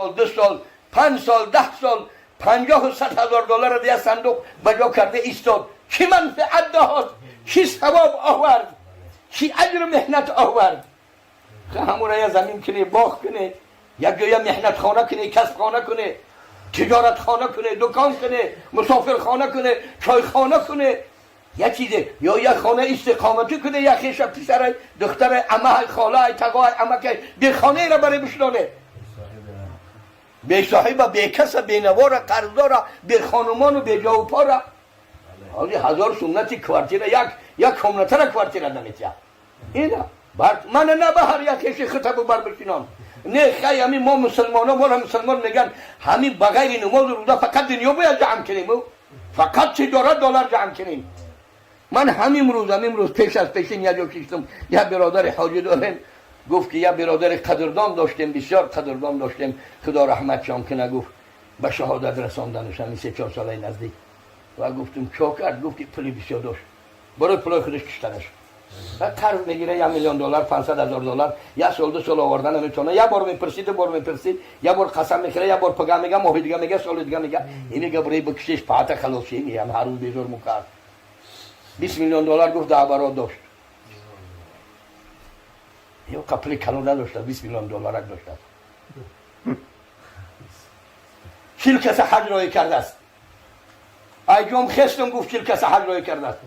2 сол, 5 сол, 10 сол, 50 و 100 ҳазор доллар дия сандуқ ба ҷо карда истод. Чӣ манфиат дод? Чӣ савоб овард? Чӣ аҷру меҳнат овард? Ҳамура я замин кунӣ, боғ кунӣ, як ҷоя меҳнатхона кунӣ, касбхона кунӣ, тиҷоратхона кунӣ, дукон кунӣ, мусофирхона кунӣ, чойхона кунӣ, як чизе, ё як хона истиқоматӣ кунӣ, як хеша, писарай, духтарай, амаҳай, холаай, тагоай, амакай бехонаеро барои бишнонӣ, бесоҳиба, бекаса, бенавора, қарздора, бехонумону беҷову пора. Ҳози 1000 суннати квартира, як комнатара квартира наметиҳад. Ина мана на ба ҳар як хеши хита бубар бишинон. Не, хай, ҳами мо мусулмоно, моро мусулмон меган, ҳами ба ғайри намозу рӯза фақат дунё бояд ҷамъ кунем, фақат тиҷорат, доллар ҷамъ кунем. Ман ҳамин рӯз пеш аз пешин як ҷо шиштам, як бародари ҳоҷӣ дорем, гуфт ки як бародари қадрдон доштем, бисёр қадрдон доштем, худо раҳматшон куна, гуфт, ба шаҳодат расонданаш ҳамин 3-4 солаи наздик. Ва гуфтум, чо кард? Гуфт ки пули бисёр дошт, барои пулои худаш киштанаш қарз мегира, 1 миллион доллар, 500 000 доллар, як сол, 2 сол оварда наметавона. Як бор мепурсид, ду бор мепурсид, як бор қасам мехӯра, як бор пага мега, моҳи дига мега, соли дига мега. Ин мега, барои бикушеш паата халосӣ меям, ҳар рӯз безор мукард. 20 миллион доллар, гуфт, даҳ дошт. Ё пули калон надошта, 20 миллион долларак доштааст. 40 каса ҳаҷ роҳӣ кардааст. Айҷом хестам, гуфт, 40 каса ҳаҷ роҳӣ кардааст.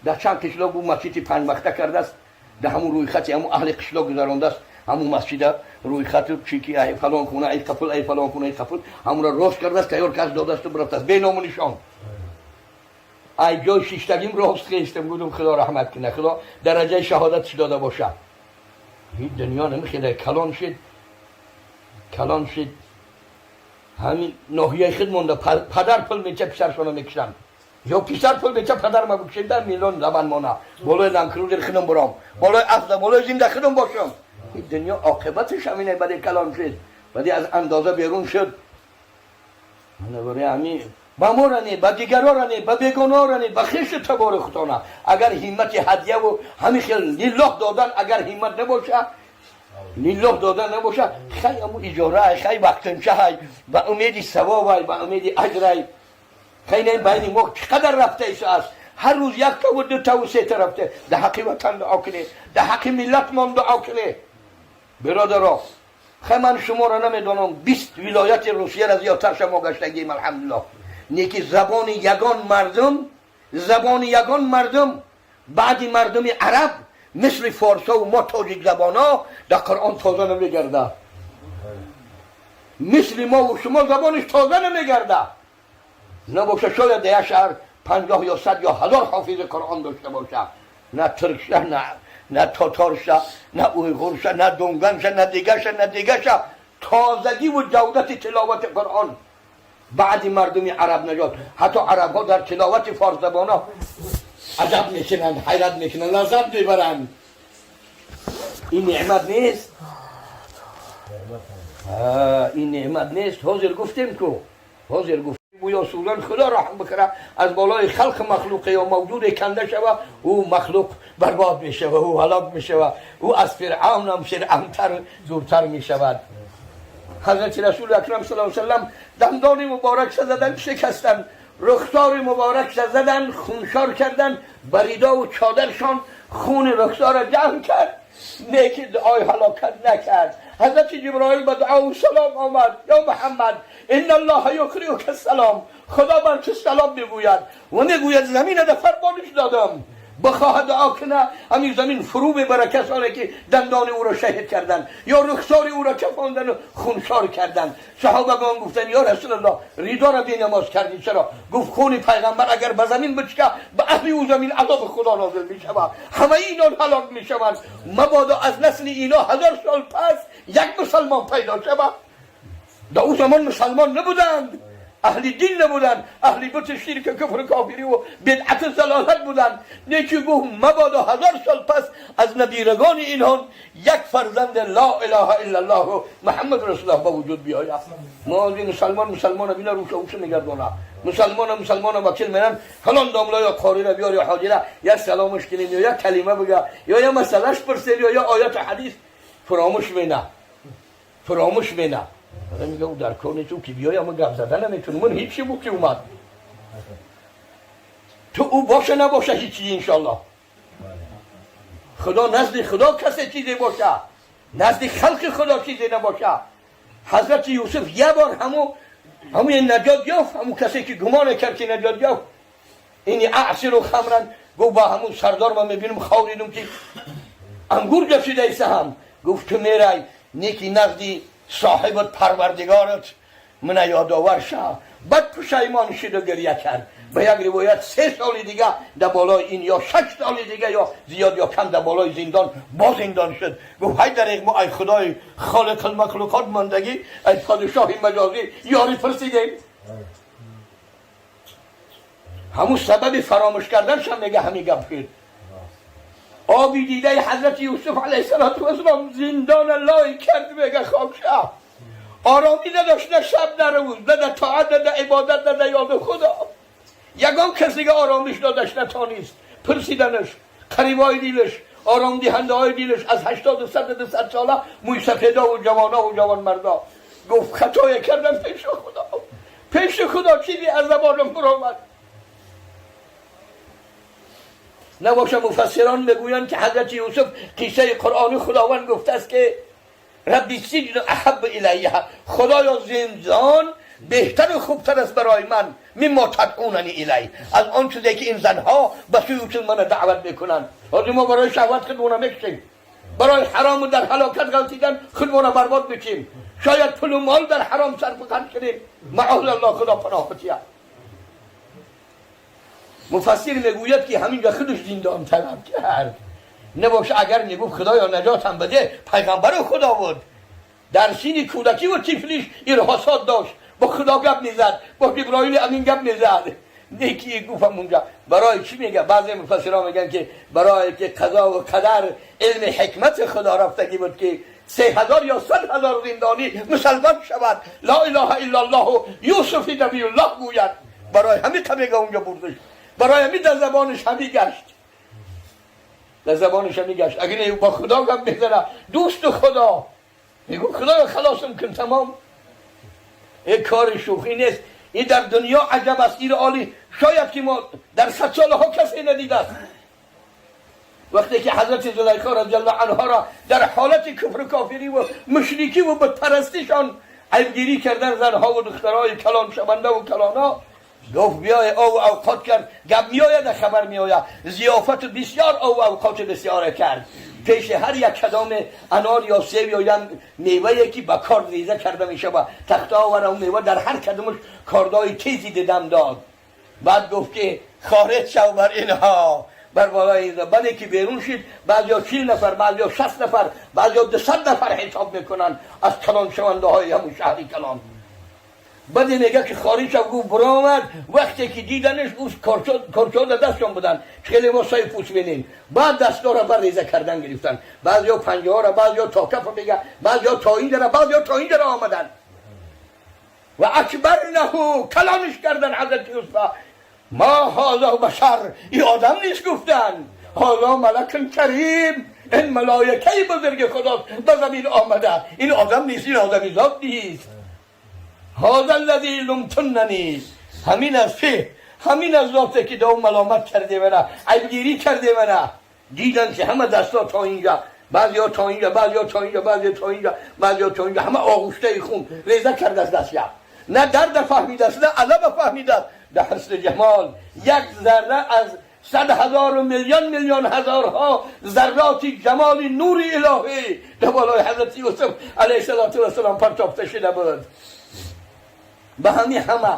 Дар чанд қишлоқ бу масҷиди панҷвақта кардааст, дар ҳамун рӯйхати ҳамун аҳли қишлоқ гузарондааст, ҳамун масҷида рӯйхату чи ки ай фалон хона, ай қапул, ай фалон хона, ай қапул, ҳамура рост кардааст, тайёр кас додасту бирафтааст беному нишон. Ай ҷой шиштагим рост хестам, гудум, худо раҳмат кунад, худо дараҷаи шаҳодатш дода бошад. Ҳеҷ дунё намехеле. Калон шид, калон шид, ҳамин ноҳияи худ монда, падар пул меча, писаршона мекушанд, ё писар пул меча, падар ма бикушед, миллион забан мона, болои Ленд Крузер худам буром, болои афза, болои зинда худам бошам. Ин дунё оқибаташ ҳамине. Баъде калон шид, баъде аз андоза берун шуд. Мана барои ҳамин ба мора не, ба дигарора не, ба бегонора не, ба хешу табори худона агар ҳиммати ҳадьяву ҳамин хел лиллоҳ додан агар ҳиммат набоша, лиллоҳ додан набоша, хай, аму иҷораай, хай, вақтинчаҳай, ба умеди савобай, ба умеди аҷрай. Хай, не, байни мо чӣ қадар рафта аст? Ҳар рӯз яктаву дутаву сета рафта. Дар ҳаққи ватан дуо кунед, дар ҳаққи миллатмон дуо кунед, бародаро. Хай, ман шуморо намедонам, 20 вилояти Русияро зиёдтар шумо гаштагием, алҳамдулиллоҳ. Неки забони ягон мардум, забони ягон мардум баъди мардуми араб мисли форсову мо тоҷик забонҳо дар Қуръон тоза намегардад. Мисли мову шумо забониш тоза намегардад. Набоша, шояд дар як шаҳр 50 ё 100 ё 1000 ҳофизи Қуръон дошта боша. На туркша, на тоторша, на уйғурша, на дунганша, на дигаша, на дигаша тозагиву ҷавдати тиловати Қуръон баъди мардуми араб наҷот. Ҳатто арабҳо дар тиловати форсзабонҳо аҷаб мекунанд, ҳайрат мекунанд, лаззат мебаранд. Ин неъмат нест? Ин неъмат нест? Ҳозир гуфтем ку, ҳозир гуфт, ё сӯзан, худо раҳм бикара, аз болои халқи махлуқе ё мавҷуде канда шава, ӯ махлуқ барбод мешава, ӯ ҳалок мешава, ӯ аз Фиръавнам фиръавнтар, зуртар мешавад. Ҳазрати Расули Акрам сал салам дандони муборакша задан, шикастан, рухсори муборакша задан, хуншор кардан, ба ридову чодаршон хуни рухсора ҷамъ кард, неки дуои ҳалокат накард. Ҳазрати Ҷиброил ба дуову салом омад: «Ё Муҳаммад, إن الله يقرئك السلام», худо бар ту салом мегӯяд ва мегӯяд, замина да фармониш додам, бихоҳад дуо куна, ҳамин замин фурӯ мебара касоне ки дандони ӯро шаҳид карданд ё рухсори ӯро кафондану хуншор карданд. Саҳобагон гуфтанд: «Ё Расулаллоҳ, ридоро бенамоз кардӣ чаро?» Гуфт: «Хуни пайғамбар агар ба замин бичка, ба аҳли ӯ замин азоби худо нозил мешавад, ҳамаи инон ҳалок мешаванд. Мабодо аз насли ино 1000 сол пас як мусалмон пайдо шавад». Дар ӯ замон мусалмон набуданд, аҳли дин набуданд, аҳли бут, ширк, куфр, кофирӣ ва бидъат, залолат буданд. Неки гуфт: «Мабодо 1000 сол пас аз набирагони инҳон як фарзанд لا إله إلا الله محمد رسول الله ба вуҷуд биёяд». Мо мусалмон мусалмона бина рӯша уша мегардона, мусалмона мусалмона вакил менан, фалон домла ё қорира биёр ё ҳоҷира, як саломаш кунем ё як калима бига ё як масъалаш пурсем ё як ояту ҳадис, фуромӯш мена, фуромӯш мена. Мега, ӯ дар кор нест, ӯ ки биёя, ма гап зада наметунам. Ман ҳечи бу ки омад, ту ӯ боша набоша, ҳечи, иншаллоҳ. Худо, назди Худо касе чизе боша, назди халқи Худо чизе набоша. Ҳазрати Юсуф як бор ҳаму наҷот ёфт. Ҳаму касе ки гумоне кард, ки наҷот ёфт, إني أعصر خمرا, гуфт, ба ҳамун сардор, ман мебинам, хоб дидум, ки ангур ҷафшидаистаҳам. Гуфт, ту мерай, неки назди соҳибат, Парвардигорат, мана ёдовар ша. Баъд пушаймон шиду гиря кард. Ба як ривоят, 3 соли дига дар болои ин ё 6 соли дига, ё зиёд ё кам, дар болои зиндон боз зиндон шуд. Гуфт, ҳай дареғ, мо ай Худои холиқил махлуқот мондагӣ, ай подишоҳи маҷозӣ ёрӣ пурсидем. Ҳамун сабаби фаромӯш карданшам, мега, ҳамин гап шуд. Оби дидаи ҳазрати Юсуф алайҳиссалоту вассалом зиндона лой кард. Мега, хок шаб оромӣ надошт, на шаб, на рӯз, на дар тоат, на дар ибодат, на дар ёди Худо. Ягон кас дига оромиш додаш натонист. Пурсиданаш қарибои дилаш, оромдиҳандаҳои дилаш, аз 80-у 100-у 200 сола мӯйсафедову ҷавонову ҷавонмарда. Гуфт, хатое кардам пеши Худо, пеши Худо чизе аз забонам баромад. Набоша, муфассирон мегӯянд, ки ҳазрати Юсуф, қиссаи қуръони Худованд гуфтааст, ки رب السجن أحب إلي, худоё, зиндон беҳтару хубтар аст барои ман, مما تدعونني إليه, аз он чизе ки ин занҳо ба сӯи чиз мана даъват мекунанд. Ҳозир мо барои шаҳват худмона мекушем, барои ҳарому дар ҳалокат ғалтидан худмона барбод мекунем, шояд пулу мол дар ҳаром сарфу харҷ кунем, маъозаллоҳ, Худо паноҳ бития. Муфассир мегӯяд, ки ҳаминҷа худаш зиндон талаб кард. Набоша, агар мегуфт, худоё, наҷотам баде, пайғамбари Худо буд, дар сини кӯдакӣ ва тифлиш ирҳосот дошт, бо Худо гап мезад, бо Ҷиброили Амин гап мезад. Неки гуфтам, унҷа барои чӣ мега? Баъзе муфассирон мегӯянд, ки барое ки қазову қадар, илми ҳикмати Худо рафтагӣ буд, ки 3000 ё 100 000 зиндонӣ мусалмон шавад, لا إله إلا الله Юсуфи набиюллоҳ гӯяд. Барои ҳамин мега, унҷа бурдаш, барои ҳамин дар забонаш ҳамин гашт, дар забонаш ҳамин гашт. Агар бо Худо гап мезана, дӯсту Худо мегӯ, худоё, халосам кун, тамом. Ин кори шӯхӣ нест. Ин дар дунё аҷаб аст. Ин оли шояд ки мо дар сад солаҳо касе надидааст. Вақте ки ҳазрати Зулайхо رضي الله عنها را дар ҳолати куфру кофирӣ ва мушрикӣ ва бутпарастишон айбгирӣ кардан занҳо ва духтарҳои калоншаванда ва калонҳо, гуфт, биёй, ову авқот кард. Гап меояд, хабар меояд. Зиёфату бисёр, ову авқоти бисёре кард. Пеши ҳар як кадоме анор ё себ ё як мевае, ки ба кор реза карда мешавад, тахта овара, мева дар ҳар кадомаш кордои тези дидам дод. Баъд гуфт, ки хориҷ шав бар инҳо, бар болои инҳо. Бале, ки берун шид, баъзеё 40 нафар, баъзеё 60 нафар, баъзеё 200 нафар ҳисоб мекунанд аз калоншавандаҳои ҳамун шаҳри калон. Баъде мега, ки хориҷ шав, гуфт, баромад. Вақте ки диданаш, ӯ корчо дар дастшон буданд, хеле мо саи пӯст бинем. Баъд дастора бар реза кардан гирифтанд. Баъзеё панҷаҳора, баъзеё то кафа, мега, баъзеё то инҷара, баъзеё то инҷара омаданд ва أكبرنه, калониш кардан ҳазрати Юсуфа. ما هذا بشر, ای آدم نیست, گفتن. هذا ملك كريم, این ملائکه بزرگ خدا به زمین آمده. این آدم نیست، این آدمی ذات نیست. هذا الذي لمتنني, همین از فه، همین از ذاته که دو ملامت کرده منه، عیبگیری کرده منه. دیدن که همه دستا تا اینجا، بعضی ها تا اینجا، بعضی ها تا اینجا، بعضی تا اینجا، بعضی ها تا اینجا، همه آغوشته خون، ریزه کرده از دست. نه درد فهمیده است، نه عذاب فهمیده است. در حسن جمال یک ذره از 100 هزار و میلیون میلیون هزارها ذرات جمال نور الهی در بالای حضرت یوسف علیه السلام پرتافته شده بود. به همین همه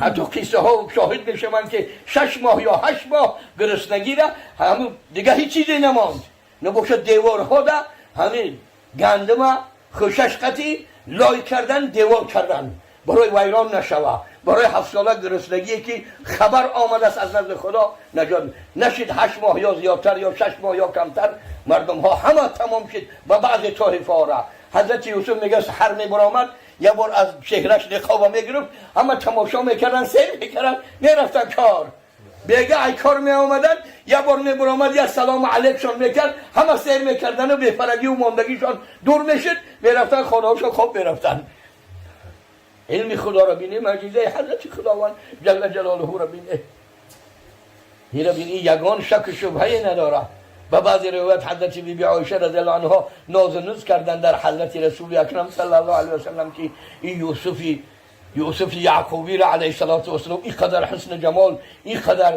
حتی قصه ها شاهد میشوند که 6 ماه یا 8 ماه گرسنگی را همون دیگه هیچ چیزی نماند. نباشد، دیوارها ده همین گندم خوشش قطی لای کردن، دیوار کردن برای ویران نشوه. برای 7 ساله گرسنگی که خبر آمده است از نزد خدا، نجات نشید. 8 ماه یا زیادتر یا 6 ماه یا کمتر، مردم ها همه تمام شد و بعض طایفه ها را. حضرت یوسف میگه سحر میبرآمد، یه بار از چهرش نقاب میگرفت، همه تماشا میکردن، سیر میکردن، میرفتن کار. بیگه ای کار می آمدن، یه بار می برآمد، یه سلام علیکشان میکرد، همه سیر میکردن و بفرگی و ماندگیشان دور میشد، میرفتن خانه هاشون، خواب میرفتن. Илми Худоро бинӣ, мӯъҷизаи ҳазрати Худованд ҷалла ҷалолаҳуро бинӣ. Ира бин, ин ягон шаку шубҳае надорад. Ба баъзе ривоят, ҳазрати биби Оиша разияллоҳу анҳо нозу нуз кардан дар ҳазрати Расули Акрам саллаллоҳу алайҳи васаллам, ки ин Юсуфи Яъқубиро алайҳи салоту вассалом ин қадар ҳусну ҷамол, ин қадар.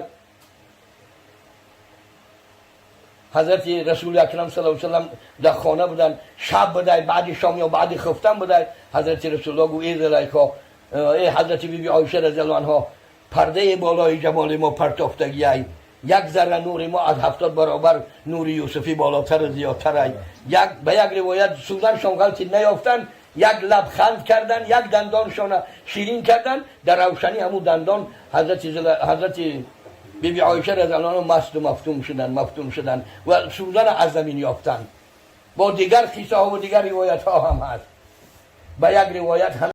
Ҳазрати Расули Акрам саллаллоҳу алайҳи васаллам дар хона буданд, шаб будай, баъди шом ё баъди хуфтан будай. Ҳазрати Расулуллоҳ гуфт: «Эй Зулайхо, эй ҳазрати биби Оиша разияллоҳу анҳо, пардаи болои ҷамоли мо партофтагиай. Як зарра нури мо аз 70 баробар нури Юсуфӣ болотару зиёдтарай». Як ба як ривоят, сӯзаншон ғалти наёфтанд, як лабханд кардан, як дандоншона ширин кардан. Дар равшанӣ ҳамун дандон ҳазрати биби Оиша разияллоҳу анҳо масту мафтун шуданд ва сӯзана аз замин ёфтанд. Бо дигар қиссаҳо ва дигар ривоятҳо ҳам ҳаст. Ба як ривоят.